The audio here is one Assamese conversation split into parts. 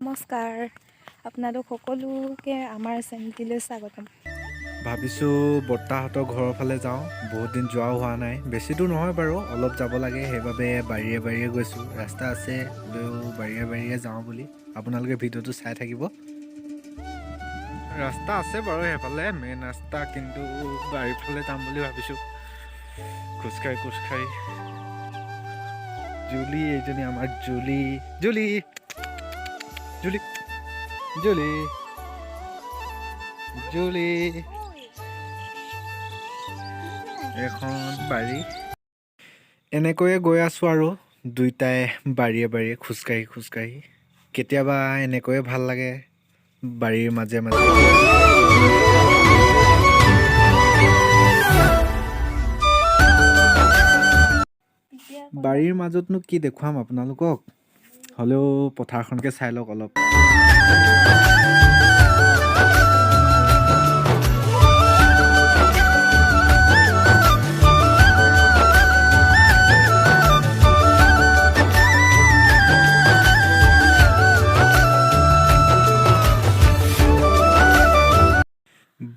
নমস্কাৰ, আপোনালোক সকলোকে আমাৰ চেনেলটিলৈ স্বাগতম। ভাবিছোঁ বৰ্তাহঁতৰ ঘৰৰ ফালে যাওঁ, বহুত দিন যোৱাও হোৱা নাই। বেছি দূৰ নহয় বাৰু, অলপ যাব লাগে। সেইবাবে বাৰীয়ে বাৰীয়ে গৈছোঁ। ৰাস্তা আছে, হ'লেও বাৰীয়ে বাৰীয়ে যাওঁ বুলি। আপোনালোকে ভিডিঅ'টো চাই থাকিব। ৰাস্তা আছে বাৰু সেইফালে মেইন ৰাস্তা, কিন্তু বাৰীৰ ফালে যাম বুলি ভাবিছোঁ খোজকাঢ়ি খোজকাঢ়ি। জুলি, এইজনী আমাৰ জুলি। জুলি, জুলি, জুলি, জুলি। এখন বাৰী। এনেকৈয়ে গৈ আছোঁ আৰু দুইটাই বাৰীয়ে বাৰীয়ে খোজকাঢ়ি খোজকাঢ়ি। কেতিয়াবা এনেকৈয়ে ভাল লাগে বাৰীৰ মাজে মাজে। বাৰীৰ মাজতনো কি দেখুৱাম আপোনালোকক, হ'লেও পথাৰখনকে চাই লওক অলপ।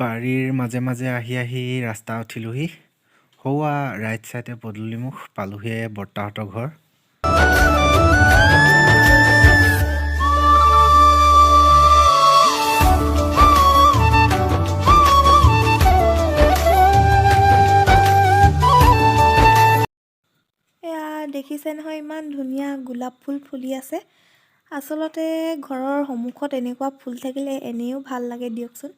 বাৰীৰ মাজে মাজে আহি আহি ৰাস্তা উঠিলোহি। সৌৱা ৰাইট চাইডে পদূলিমুখ পালোহিয়ে বৰ্তাহঁতৰ ঘৰ। এয়া দেখিছে নহয়, ইমান ধুনীয়া গোলাপ ফুল ফুলি আছে। আচলতে ঘৰৰ সন্মুখত এনেকুৱা ফুল থাকিলে এনেও ভাল লাগে দিয়কচোন।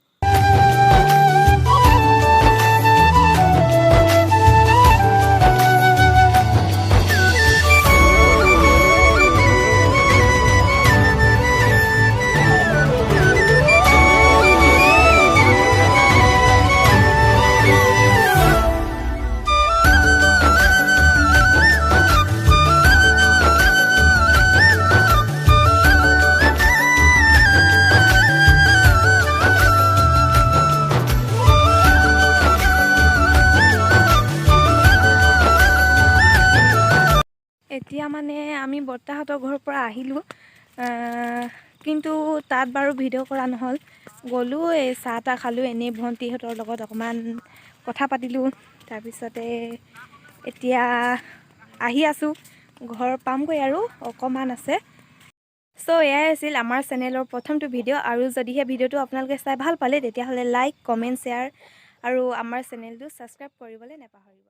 এতিয়া মানে আমি বৰ্তাহঁতৰ ঘৰৰ পৰা আহিলোঁ, কিন্তু তাত বাৰু ভিডিঅ' কৰা নহ'ল। গ'লোঁ, এই চাহ তাহ খালোঁ, এনেই ভণ্টিহঁতৰ লগত অকণমান কথা পাতিলোঁ। তাৰপিছতে এতিয়া আহি আছোঁ, ঘৰ পামগৈ আৰু অকণমান আছে। চ' এয়াই আছিল আমাৰ চেনেলৰ প্ৰথমটো ভিডিঅ'। আৰু যদিহে ভিডিঅ'টো আপোনালোকে চাই ভাল পালে, তেতিয়াহ'লে লাইক, কমেণ্ট, শ্বেয়াৰ আৰু আমাৰ চেনেলটো ছাবস্ক্ৰাইব কৰিবলৈ নাপাহৰিব।